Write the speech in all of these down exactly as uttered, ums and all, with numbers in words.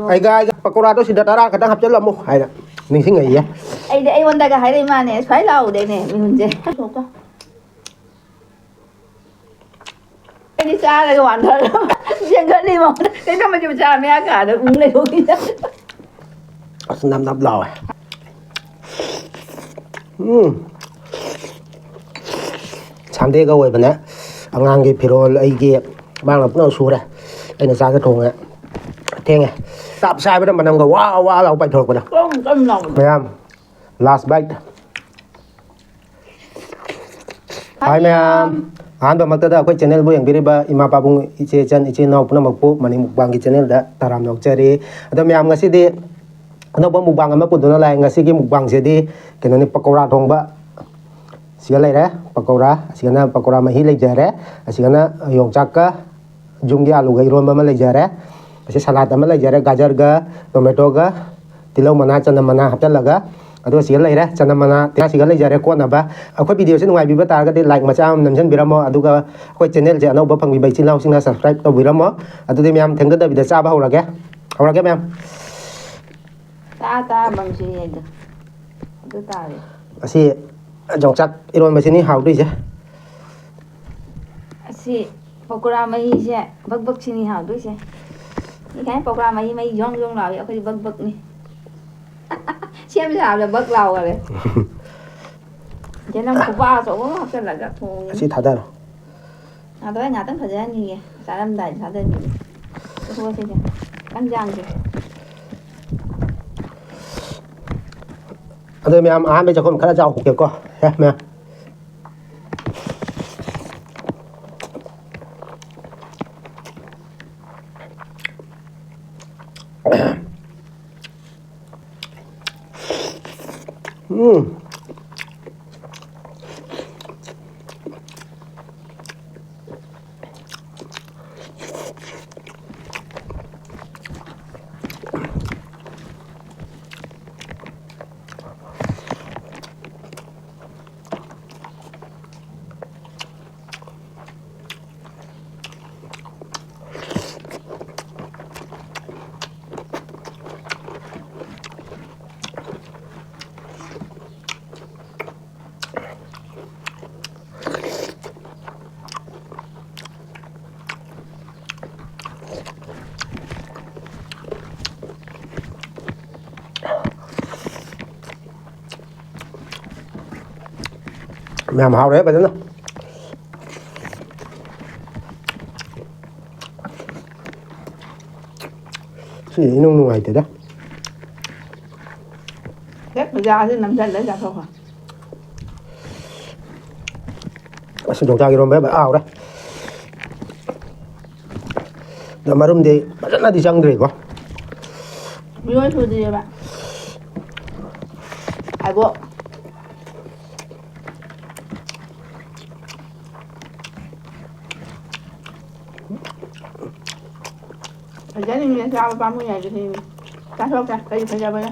ꯑꯩꯒ ꯑꯩꯒ ꯄꯀꯧꯔꯥꯗꯣ ꯁꯤꯗ ꯇꯔꯥ ꯈꯛꯇꯪ ꯍꯥꯞꯆꯤꯜꯂꯝꯃꯨ ꯍꯥꯏꯅ ꯅꯤꯡꯁꯤꯡꯉꯛꯏꯌꯦ꯫ ꯑꯩꯗꯤ ꯑꯩꯉꯣꯟꯗꯒ ꯍꯥꯏꯔꯛꯏ ꯃꯥꯅꯦ, ꯁ꯭ꯋꯥꯏ ꯂꯥꯛꯎꯗꯩꯅꯦ ꯃꯤꯍꯨꯟꯁꯦ꯫ ꯑꯩꯗꯤ ꯆꯥꯔꯒ ꯋꯥꯟꯊꯔꯒ ꯆꯦꯟꯈꯠꯂꯤ ꯃꯉꯣꯟꯗ꯫ ꯀꯩꯅꯣ ꯃꯆꯤꯟ ꯃꯆꯥ ꯃꯌꯥ ꯀꯥꯗ ꯎꯪ ꯂꯩꯍꯧꯈꯤꯗ꯫ ꯑꯁ ꯅꯞ ꯅꯞ ꯂꯥꯎꯋꯦ꯫ ꯎꯝ꯫ ꯁꯟꯗꯦꯒ ꯑꯣꯏꯕꯅꯦ꯫ ꯑꯉꯥꯡꯒꯤ ꯐꯤꯔꯣꯜ ꯑꯩꯒꯤ ꯃꯥꯡꯅ ꯄꯨꯝꯅꯃꯛ ꯁꯨꯔꯦ꯫ ꯑꯩꯅ ꯆꯥꯛꯁꯦ ꯊꯣꯡꯉꯦ꯫ ꯊꯦꯡꯉꯦ꯫ ꯆꯞ ꯆꯥꯕꯗ ꯃꯅꯝꯒ ꯋꯥ ꯋꯥ ꯂꯥꯎ ꯄꯥꯏꯊꯣꯔꯛꯄꯗꯣ꯫ ꯀꯔꯝ ꯀꯔꯝ ꯂꯥꯎꯕꯅꯣ? ꯃꯌꯥꯝ꯫ Last bite꯫ ꯍꯥꯏ ꯃꯌꯥꯝ꯫ ꯑꯍꯥꯟꯕꯃꯛꯇꯗ ꯑꯩꯈꯣꯏ channelꯕꯨ ꯌꯦꯡꯕꯤꯔꯤꯕ ꯏꯃꯥ ꯄꯥꯕꯨꯡ ꯏꯆꯦ ꯏꯆꯟ ꯏꯆꯤꯟ ꯏꯅꯥꯎ ꯄꯨꯝꯅꯃꯛꯄꯨ ꯃꯅꯤ ꯃꯨꯛꯕꯥꯡꯒꯤ channelꯗ ꯇꯔꯥꯝꯅ ꯑꯣꯛꯆꯔꯤ꯫ ꯑꯗꯣ ꯃꯌꯥꯝ ꯉꯁꯤꯗꯤ ꯑꯅꯧꯕ ꯃꯨꯛꯕꯥꯡ ꯑꯃ ꯄꯨꯗꯨꯅ ꯂꯥꯛꯑꯦ꯫ ꯉꯁꯤꯒꯤ ꯃꯨꯛꯕꯥꯡꯁꯤꯗꯤ ꯀꯩꯅꯣꯅꯤ, ꯄꯀꯧꯔꯥ ꯊꯣꯡꯕ꯫ ꯁꯤꯒ ꯂꯩꯔꯦ ꯄꯀꯧꯔꯥ, ꯑꯁꯤꯒꯅ ꯄꯀꯧꯔꯥ ꯃꯍꯤ ꯂꯩꯖꯔꯦ, ꯑꯁꯤꯒꯅ ꯌꯣꯡꯆꯥꯛꯀ ꯌꯨꯝꯒꯤ ꯑꯂꯨꯒ ꯏꯔꯣꯟꯕ ꯑꯃ ꯂꯩꯖꯔꯦ, ꯑꯁꯤ salad ꯑꯃ ꯂꯩꯖꯔꯦ, ꯒꯥꯖꯔꯒ ꯇꯣꯃꯦꯇꯣꯒ ꯇꯤꯜꯍꯧ ꯃꯅꯥ, ꯆꯅꯝ ꯃꯅꯥ ꯍꯥꯞꯆꯤꯜꯂꯒ꯫ ꯑꯗꯨꯒ ꯁꯤꯒ ꯂꯩꯔꯦ ꯆꯅꯝ ꯃꯅꯥ, ꯁꯤꯒ ꯂꯩꯖꯔꯦ ꯀꯣꯠꯅꯕ꯫ ꯑꯩꯈꯣꯏ videoꯁꯤ ꯅꯨꯡꯉꯥꯏꯕꯤꯕ ꯇꯥꯔꯒꯗꯤ like ꯃꯆꯥ ꯑꯃ ꯅꯝꯁꯤꯟꯕꯤꯔꯝꯃꯣ, ꯑꯗꯨꯒ ꯑꯩꯈꯣꯏ channelꯁꯦ ꯑꯅꯧꯕ ꯐꯪꯕꯤꯕ ꯏꯆꯤꯜ ꯏꯅꯥꯎꯁꯤꯡꯅ subscribe ꯇꯧꯕꯤꯔꯝꯃꯣ꯫ ꯑꯗꯨꯗꯤ ꯃꯌꯥꯝ ꯊꯦꯡꯊꯗꯕꯤꯗ ꯆꯥꯕ ꯍꯧꯔꯒꯦ꯫ ꯍꯧꯔꯒꯦ ꯃꯌꯥꯝ꯫ ꯇꯥ ꯇꯥ ꯃꯪꯁꯤꯔꯤ ꯍꯥꯏꯗꯣ꯫ ꯑꯗꯨ ꯇꯥꯔꯦ꯫ ꯑꯁꯤ ꯌꯣꯡꯆꯥꯛ ꯏꯔꯣꯟꯕꯁꯤꯅꯤ ꯍꯥꯎꯗꯣꯏꯁꯦ꯫ ꯑꯁꯤ ꯄꯀꯧꯔꯥ ꯃꯍꯤꯁꯦ ꯕꯛ ꯕꯛ ꯁꯤꯅꯤ ꯍꯥꯎꯗꯣꯏꯁꯦ꯫ ꯃꯤ ꯈꯥꯏꯅ ꯄꯀꯧꯔꯥ ꯃꯍꯤ, ꯃꯍꯤ ꯌꯣꯡ ꯌꯣꯡ ꯂꯥꯎꯏ, ꯑꯩꯈꯣꯏꯗꯤ ꯕꯛ ꯕꯛꯅꯤ꯫ ꯁꯦꯝ ꯁꯥꯕꯗ ꯕꯛ ꯂꯥꯎꯈꯔꯦ꯫ ꯆꯦꯅꯝ ꯈꯨꯕꯥꯛ ꯑꯆꯧꯕ ꯑꯃ ꯍꯥꯞꯆꯤꯜꯂꯒ ꯊꯣꯡꯉꯤꯅꯤ꯫ ꯑꯁꯤ ꯊꯥꯗꯔꯣ꯫ ꯉꯥꯛꯇꯪ ꯉꯥꯛꯇꯪ ꯐꯖꯍꯟꯈꯤꯒꯦ꯫ ꯆꯥꯔꯝꯗꯥꯏꯗ ꯊꯥꯗꯕꯤꯗ꯫ ꯆꯠꯊꯣꯛꯑꯁꯤꯅꯦ꯫ ꯀꯟ ꯌꯥꯝꯗꯦ꯫ ꯑꯗꯣ ꯃꯌꯥꯝ ꯑꯍꯥꯟꯕꯩ ꯆꯥꯛꯈꯨꯝ ꯈꯔ ꯆꯥꯎ ꯍꯨꯛꯀꯦꯀꯣ꯫ ꯁꯦ, ꯃꯌꯥꯝ꯫ ꯎꯝ꯫ ꯌꯥꯝ ꯍꯥꯎꯔꯦ ꯐꯖꯅ꯫ ꯁꯤ ꯏꯅꯨꯡ ꯅꯨꯡꯉꯥꯏꯇꯦꯗ꯫ ꯍꯦꯛ ꯕꯖꯥꯔꯁꯦ ꯅꯝꯁꯤꯜꯂ ꯆꯥꯊꯣꯛꯈ꯭ꯔꯣ꯫ ꯑꯁ, ꯌꯣꯡꯆꯥꯛ ꯏꯔꯣꯝꯕ ꯍꯥꯎꯔꯦ꯫ ꯑꯗꯣ ꯃꯔꯨꯝꯗꯤ ꯐꯖꯅꯗꯤ ꯆꯪꯗ꯭ꯔꯤꯀꯣ꯫ ꯃꯤꯑꯣꯏ ꯁꯨꯗ꯭ꯔꯤꯑꯕ꯫ ꯍꯥꯏꯕꯣ꯫ ꯐꯖꯅꯤꯡꯉꯦ ꯆꯥꯕ ꯄꯥꯝꯃꯨꯏ ꯍꯥꯏꯕꯁꯤꯅꯤ꯫ ꯆꯥꯊꯣꯛꯀꯦ ꯀꯔꯤ ꯐꯖꯕꯅꯣ꯫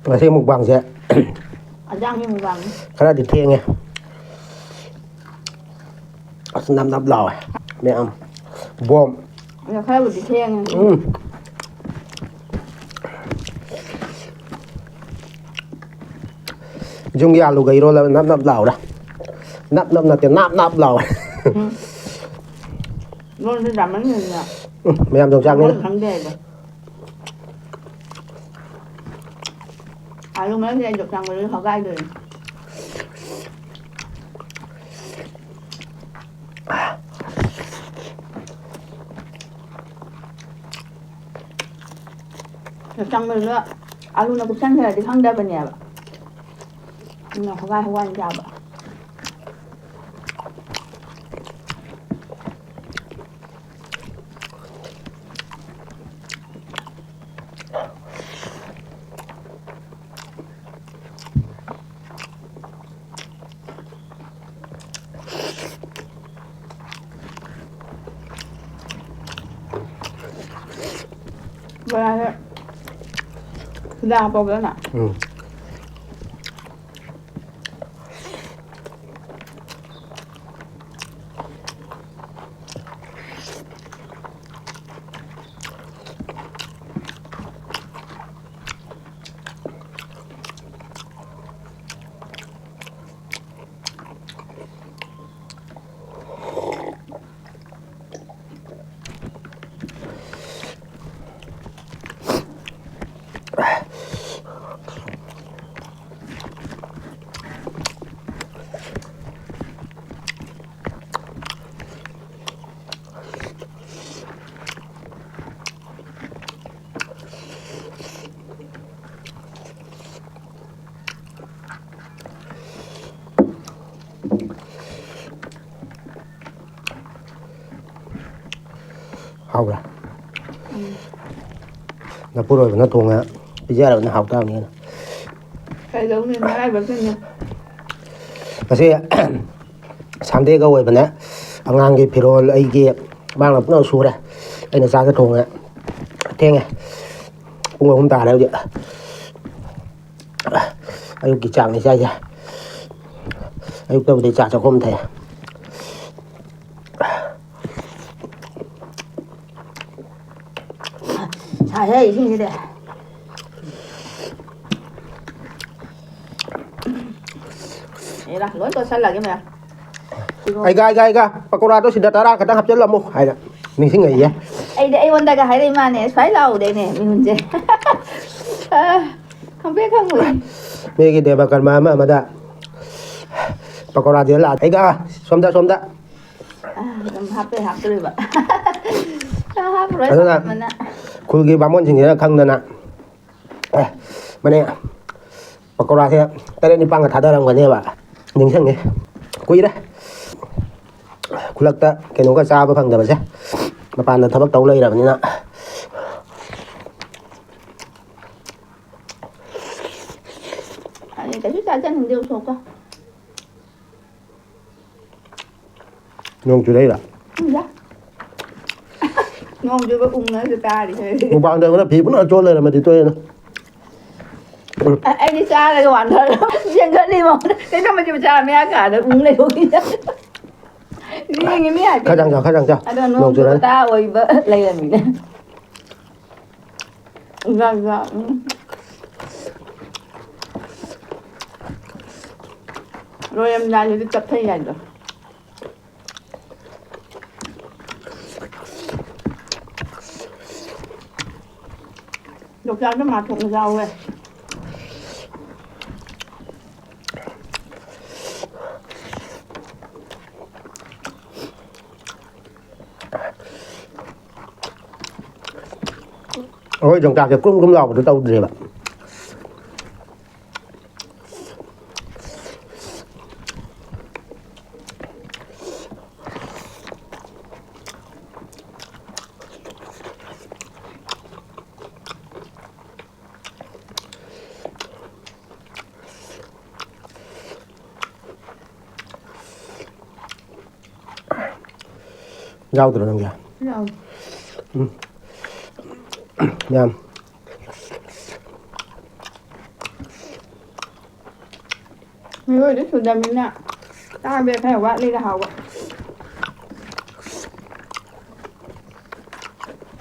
ꯉꯁꯤ ꯃꯨꯛꯕꯥꯡꯁꯦ ꯑꯖꯥꯡꯒꯤ ꯃꯨꯛꯕꯥꯡꯅꯤ꯫ ꯈꯔꯗꯤ ꯊꯦꯡꯉꯦ꯫ ꯑꯁ, ꯅꯞ ꯅꯞ ꯂꯥꯎꯋꯦ ꯃꯌꯥꯝ꯫ ꯕꯣꯝ꯫ ꯑꯗꯣ ꯈꯔꯕꯨꯗꯤ ꯊꯦꯡꯉꯦ꯫ ꯎꯝ꯫ ꯌꯨꯝꯒꯤ ꯑꯥꯂꯨꯒ ꯏꯔꯣꯜꯂꯒ ꯅꯞ ꯅꯞ ꯂꯥꯎꯔꯦ꯫ ꯅꯞ ꯅꯞ ꯅꯠꯇꯦ, ꯅꯥꯞ ꯅꯥꯞ ꯂꯥꯎꯔꯦ꯫ ꯎꯝ꯫ ꯂꯣꯟꯁꯦ ꯌꯥꯝꯃꯟꯈ꯭ꯔꯦꯅꯦ꯫ ꯎꯝ, ꯃꯌꯥꯝ ꯌꯣꯡꯆꯥꯛꯅꯤꯅ꯫ ꯂꯣꯟ ꯈꯪꯗꯦ ꯑꯩꯗꯣ꯫ ꯑꯥꯂꯨ ꯃꯔꯛꯁꯤꯗ ꯑꯩ ꯌꯣꯡꯆꯥꯛ ꯃꯔꯨ ꯍꯣꯒꯥꯏꯗꯣꯏꯅꯦ꯫ ꯌꯣꯡꯆꯥꯛ ꯃꯔꯨꯗꯣ ꯑꯥꯂꯨꯅ ꯀꯨꯞꯁꯟꯈ꯭ꯔꯗꯤ ꯈꯪꯗꯕꯅꯦꯕ꯫ ꯎꯝ, ꯍꯋꯥꯏ, ꯍꯋꯥꯏ ꯆꯥꯕ꯫ ꯕꯣꯔꯥꯁꯦ ꯁꯤꯗ ꯍꯥꯞꯄꯧꯒꯦꯔꯣ ꯅꯪ? ꯎꯝ꯫ ꯍꯥꯎꯕ꯭ꯔꯥ? ꯎꯝ꯫ ꯅꯄꯨꯔꯣꯏꯕꯅ ꯊꯣꯡꯉꯦ, ꯄꯤꯖꯔꯕꯅꯤꯅ ꯍꯥꯎꯇꯥꯕꯅꯤ ꯀꯩꯅꯣ꯫ ꯀꯩꯗꯧꯅꯤ, ꯅꯔꯥꯏꯕꯛꯁꯤꯡꯅ꯫ ꯉꯁꯤ Sundayꯒ ꯑꯣꯏꯕꯅꯦ꯫ ꯑꯉꯥꯡꯒꯤ ꯐꯤꯔꯣꯜ ꯑꯩꯒꯤ ꯃꯥꯡꯅ ꯄꯨꯝꯅꯃꯛ ꯁꯨꯔꯦ꯫ ꯑꯩꯅ ꯆꯥꯛꯁꯦ ꯊꯣꯡꯉꯦ꯫ ꯊꯦꯡꯉꯦ꯫ ꯄꯨꯡ ꯑꯍꯨꯝ ꯇꯥꯔꯦ ꯍꯧꯖꯤꯛ꯫ ꯑꯌꯨꯛꯀꯤ ꯆꯥꯛꯅꯤ ꯆꯥꯏꯁꯦ꯫ ꯑꯌꯨꯛꯇꯕꯨꯗꯤ ꯆꯥ ꯆꯥꯛꯈꯨꯝ ꯊꯛꯑꯦ꯫ ꯁꯥꯏꯍꯦ ꯏꯁꯤꯡꯁꯤꯗꯤ꯫ ꯑꯦꯔꯥ, ꯂꯣꯏ ꯇꯣꯠꯁꯜꯂꯒꯦ ꯃꯌꯥꯝ꯫ ꯑꯩꯒ, ꯑꯩꯒ, ꯑꯩꯒ, ꯄꯀꯣꯔꯥꯗꯣ ꯁꯤꯗ ꯇꯔꯥ ꯈꯛꯇꯪ ꯍꯥꯞꯆꯤꯜꯂꯝꯃꯨ ꯍꯥꯏꯅ ꯅꯤꯡꯁꯤꯡꯉꯛꯏꯌꯦ꯫ ꯑꯩꯗꯤ ꯑꯩꯉꯣꯟꯗꯒ ꯍꯥꯏꯔꯛꯏ ꯃꯥꯅꯦ, ꯁ꯭ꯋꯥꯏ ꯂꯥꯎꯗꯩꯅꯦ ꯃꯤꯍꯨꯟꯁꯦ꯫ ꯑ, ꯈꯪꯄ꯭ꯔꯦꯛ ꯈꯪꯉꯨꯏ꯫ ꯃꯤꯒꯤ ꯗꯦꯕ ꯀꯔꯃ ꯑꯃ ꯑꯃꯗ ꯄꯀꯣꯔꯥꯗꯤ ꯂꯥꯛ-, ꯑꯩꯒ ꯁꯣꯝꯗ, ꯁꯣꯝꯗ꯫ ꯑ, ꯑꯗꯨꯝ ꯍꯥꯞꯄꯦ, ꯍꯥꯞꯇꯣꯔꯤꯕ꯫ ꯑ, ꯍꯥꯞꯄꯔꯣꯏ, ꯑꯗꯨꯅ ꯄꯥꯝꯃꯟꯗꯅ꯫ ꯈꯨꯜꯒꯤ ꯕꯥꯃꯣꯟꯁꯤꯡꯁꯤꯅ ꯈꯪꯗꯅ, ꯑꯦ, ꯃꯅꯦ, ꯄꯀꯧꯔꯥꯁꯦ ꯇꯔꯦꯠ ꯅꯤꯄꯥꯟꯒ ꯊꯥꯗꯔꯝꯒꯅꯦꯕ꯫ ꯅꯤꯡꯁꯤꯡꯉꯦ꯫ ꯀꯨꯏꯔꯦ꯫ ꯈꯨꯂꯛꯇ ꯀꯩꯅꯣꯒ ꯆꯥꯕ ꯐꯪꯗꯕꯁꯦ꯫ ꯃꯄꯥꯟꯗ ꯊꯕꯛ ꯇꯧ ꯂꯩꯔꯕꯅꯤꯅ꯫ ꯑꯩ ꯀꯩꯁꯨ ꯆꯥꯖꯅꯤꯡꯗꯦ ꯎꯁꯣꯞꯀ꯫ ꯅꯣꯡ ꯆꯨꯔꯛꯏꯔꯥ? ꯆꯨꯗꯦ꯫ ꯅꯣꯡ ꯆꯨꯕ ꯎꯪꯉꯒ ꯆꯥꯔꯤ ꯍꯥꯏ꯫ ꯃꯨꯛꯕꯥꯡ ꯇꯧꯗꯅ ꯐꯤ ꯄꯨꯟꯅ ꯆꯣꯠ ꯂꯩꯔꯝꯃꯗꯤ ꯇꯣꯛꯑꯦꯅ꯫ ꯑ-, ꯑꯩꯗꯤ ꯆꯥꯔꯒ ꯋꯥꯟꯊꯔ ꯆꯦꯟꯈꯠꯂꯤ ꯃꯉꯣꯟꯗ꯫ ꯀꯩꯅꯣ ꯃꯆꯤꯟ ꯃꯆꯥ ꯃꯌꯥ ꯀꯥꯗ ꯎꯪ ꯂꯩꯍꯧꯏꯗ꯫ ꯂꯦꯡꯉꯤ ꯃꯤ ꯍꯥꯏꯗꯤ꯫ ꯈꯔ ꯆꯪ ꯆꯪ, ꯈꯔ ꯆꯪ ꯆꯪ꯫ ꯑꯗꯣ ꯅꯣꯡ ꯅꯣꯡ ꯆꯨꯕ ꯆꯨꯔꯛꯑꯅꯤ꯫ ꯇꯥ ꯑꯣꯏꯕ ꯂꯩꯔꯝꯃꯤꯅꯦ꯫ ꯌꯥ, ꯌꯥ, ꯎꯝ꯫ ꯂꯣꯏꯔꯝꯗꯥꯏꯗꯗꯤ ꯇꯞꯊꯩ ꯍꯥꯏꯗꯣ꯫ ꯌꯣꯡꯆꯥꯛꯇꯣ ꯃꯥ ꯊꯣꯛꯅ ꯆꯥꯎꯋꯦ꯫ ꯑꯩꯈꯣꯏ ꯌꯣꯡꯆꯥꯛꯁꯦ ꯀ꯭ꯔꯨꯝ ꯀ꯭ꯔꯨꯝ ꯂꯥꯎꯕꯗꯣ ꯇꯧꯗ꯭ꯔꯦꯕ꯫ ꯌꯥꯎꯗ꯭ꯔꯣ ꯅꯪꯒꯤ? ꯌꯥꯎꯗꯦ꯫ ꯎꯝ꯫ ꯌꯥꯝ꯫ ꯃꯤꯑꯣꯏꯗꯤ ꯁꯨꯗꯕꯅꯤꯅ ꯆꯥꯕꯗ ꯈꯔ ꯋꯥꯠꯂꯤꯗ ꯍꯥꯎꯕ꯫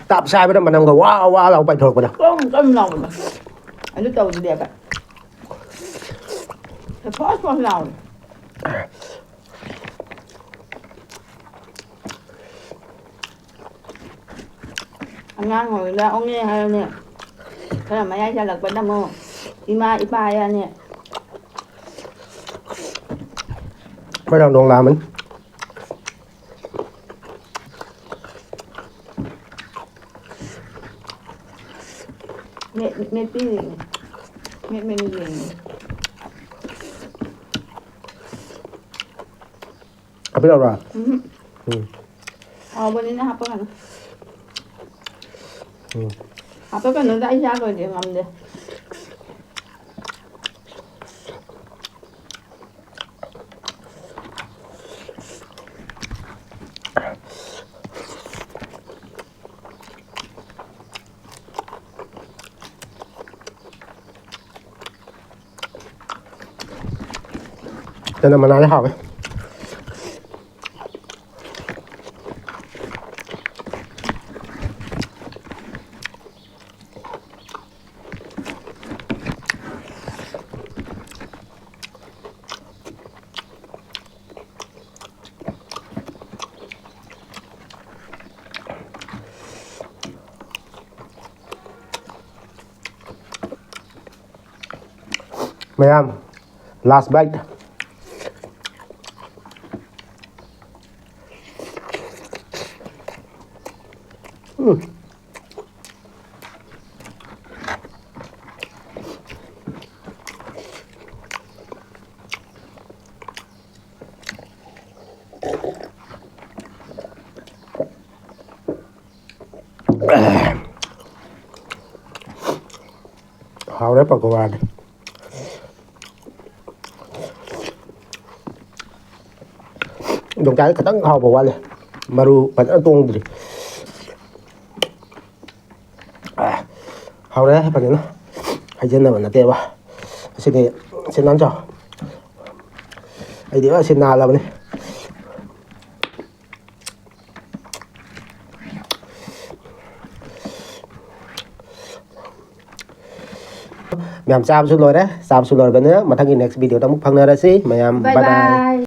ꯇꯥꯞ ꯆꯥꯏꯕꯗ ꯃꯅꯝꯒ ꯋꯥ ꯋꯥ ꯂꯥꯎ ꯄꯥꯏꯊꯣꯔꯛꯄꯗꯣ꯫ ꯀ꯭ꯔꯧ ꯀ꯭ꯔꯧ ꯂꯥꯎꯕꯗꯣ꯫ ꯑꯗꯨ ꯇꯧꯗꯦꯕ꯫ ꯐꯣꯁ ꯐꯣꯁ ꯂꯥꯎꯋꯦ꯫ ꯑꯉꯥꯡ ꯑꯣꯏꯔꯤꯉꯩꯗ ꯑꯣꯛꯅꯦ ꯍꯥꯏꯔꯅꯤ꯫ ꯈꯔ ꯃꯌꯥꯏ ꯆꯜꯂꯛꯄꯗ ꯑꯃꯨꯛ ꯏꯃꯥ ꯏꯄꯥ ꯍꯥꯏꯔꯅꯤ꯫ ꯈꯣꯏꯗꯥ ꯅꯣꯡ ꯂꯥꯛꯑꯝꯃꯅꯤ꯫ ꯃꯦꯠ-, ꯃꯦꯠꯄꯤꯔꯤꯅꯦ꯫ ꯃꯦꯠ-, ꯃꯦꯠ ꯌꯦꯡꯉꯤ꯫ ꯀꯩꯗꯧꯔꯕ? ꯎꯝ꯫ ꯎꯝ꯫ ꯍꯥꯎꯕꯅꯤꯅ ꯍꯥꯞꯄꯀꯅꯨ꯫ ꯎꯝ꯫ ꯍꯥꯞꯄꯀꯅꯨꯗ, ꯑꯩ ꯆꯥꯗꯣꯏꯗꯤ ꯉꯝꯗꯦ꯫ ꯆꯅꯝ ꯃꯅꯥꯗꯤ ꯍꯥꯎꯋꯦ꯫ ꯃꯌꯥꯝ, last bite꯫ ꯎꯝ꯫ ꯍꯥꯎꯔꯦ ꯄꯀꯧꯔꯥꯗꯤ꯫ ꯌꯣꯡꯆꯥꯛꯁꯦ ꯈꯤꯇꯪ ꯍꯥꯎꯕ ꯋꯥꯠꯂꯤ, ꯃꯔꯨ ꯐꯖꯅ ꯇꯣꯡꯗ꯭ꯔꯤ꯫ ꯑꯥ, ꯍꯥꯎꯔꯦ ꯐꯖꯅ꯫ ꯍꯩꯖꯤꯟꯅꯕ ꯅꯠꯇꯦꯕ꯫ ꯑꯁꯤꯗꯤ ꯁꯤ ꯅꯥꯟ ꯆꯥꯎ꯫ ꯑꯩꯗꯤ ꯑꯁꯤ ꯅꯥꯜꯂꯕꯅꯤ꯫ ꯃꯌꯥꯝ ꯆꯥꯕꯁꯨ ꯂꯣꯏꯔꯦ꯫ ꯆꯥꯕꯁꯨ ꯂꯣꯏꯔꯕꯅꯤꯅ ꯃꯊꯪꯒꯤ next video ꯗ ꯑꯃꯨꯛ ꯐꯪꯅꯔꯁꯤ꯫ ꯃꯌꯥꯝ bye bye꯫